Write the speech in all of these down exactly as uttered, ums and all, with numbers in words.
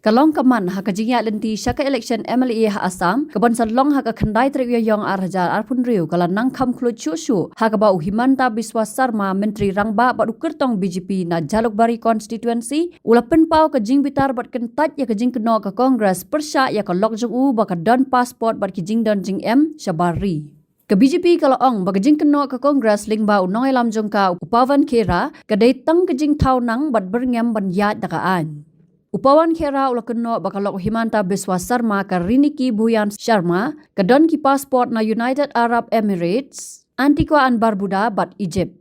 Ka long ka man ha ka jingïaid lynti sha ka election M L A ha Assam, ka ban sa long ha ka khyndai tarik Ïaiong ar hajar arphew hynriew, ka la nang kham khluit shuh shuh, ha kaba u Himanta Biswa Sarma, Myntri Rangbah bad u kyrtong B J P na Jalukbari constituency, u la pynpaw ka jingbitar bad kyntait ïa ka jingkynnoh ka Congress pyrshah ïa ka lok jong u ba ka don passport bad ki jingdon jingem shabar ri. Ka B J P ka la ong ba ka jingkynnoh ka Congress lyngba u nongïalam jong ka u Pawan Khera ka dei tang ka jingthaw nang bad byrngem ban ïaid da ka aiñ. U Pawan Khera u la kynnoh ba ka lok u Himanta Biswa Sarma, ka Riniki Bhuyan Sharma, ka don ki passport na United Arab Emirates, Antigua and Barbuda bad Egypt.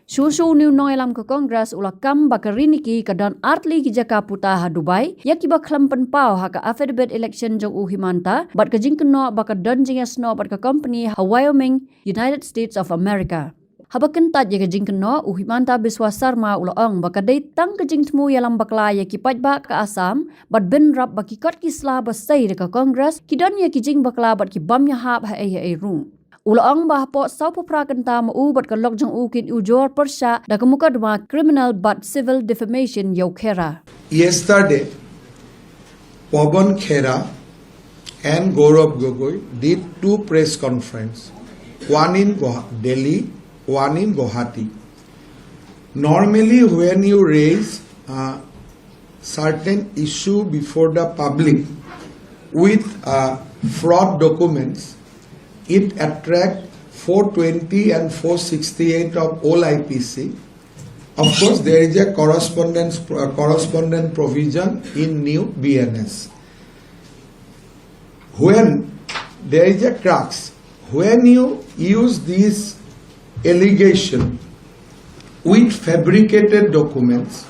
Shuh shuh une u nongïalam ka Congress u la kam ba ka Riniki ka don artylli ki jaka puta ha Dubai, ïa kiba khlem pynpaw ha ka affidavit election jong u Himanta, bad ka jingkynnoh ba ka don jingïasnoh bad ka company ha Wyoming, United States of America. Haba kyntait ïa ka jingkynnoh, u Himanta Biswa Sarma u la ong ba ka dei tang ka jingthmu ïalam bakla ïa ki paidbah ka Assam, bad bynrap ba ki kot ki sla ba sei da ka Congress ki don ïa ki jingbakla bad ki bym ïahap haei haei ruh. U la ong ba hapoh sawphew phra kynta ma u bad ka lok jong u kin ujor pyrshah da ka mukotduma criminal bad civil defamation ïa u Khera. Yesterday, Pawan Khera and Gaurav Gogoi did two press conference, one in Guwah- Delhi, one in Guwahati. Normally, when you raise a certain issue before the public with uh, fraud documents, it attract four twenty and four sixty-eight of old I P C. Of course, there is a correspondence uh, correspondent provision in new B N S. When there is a crux, when you use this allegation with fabricated documents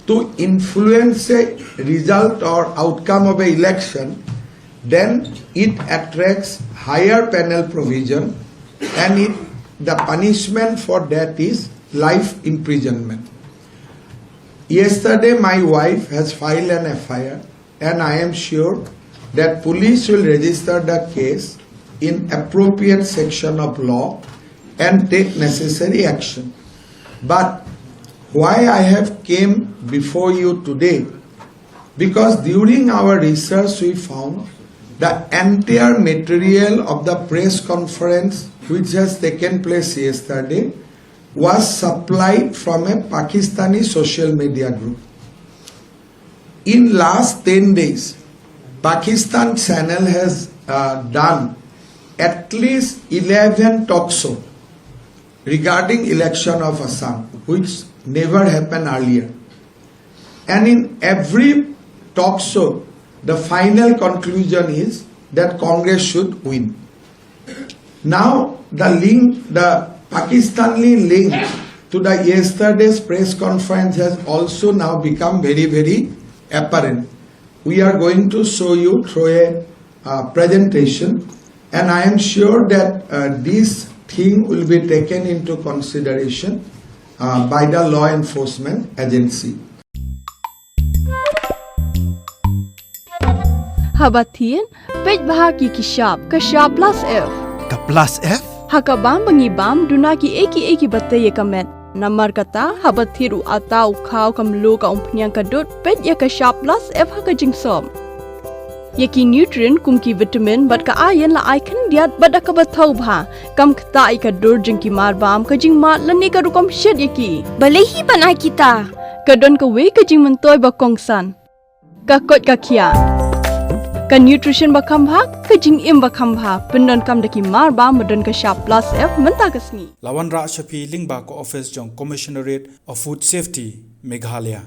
to influence a result or outcome of a election, then it attracts higher penal provision, and it, the punishment for that is life imprisonment. Yesterday, my wife has filed an F I R, and I am sure that police will register the case in appropriate section of law and take necessary action. But why I have came before you today? Because during our research, we found the entire material of the press conference which has taken place yesterday was supplied from a Pakistani social media group. In last ten days, Pakistan channel has uh, done at least eleven talk show regarding election of Assam, which never happened earlier. And in every talk show, the final conclusion is that Congress should win. Now, the link, the Pakistani link to the yesterday's press conference has also now become very, very apparent. We are going to show you through a uh, presentation, and I am sure that uh, this thing will be taken into consideration uh, by the law enforcement agency. Haba thied, peit bha ki ki shap, ka shap plus F. Ka plus F? Ha ka bam ba ngi bam, duna ki ei ki ei ki ba tei ïa ka met. Namar kata, haba thied u ata, u khaw, ka mluh, ka umphniang, ka dud, peit ïa ka shap plus F ha ka jingsop. Ïa ki nutrient kum ki vitamin bad ka iron la ai khyndiat bad da kaba thaw bha. Kam ktah ïa ka dur jong ki mar bam, ka jingmad lane ka rukom shet ïa ki. Balei hi ban ai kita? Ka don kawei ka jingmyntoi ba kongsan. Ka koit ka khiah. Ka nutrition ba kham bha, ka jingim ba kham bha. Pyndonkam da ki mar bam ba don ka shap plus F mynta ka sngi. La wanrah sha phi lyngba ka office jong Commissionerate of Food Safety, Meghalaya.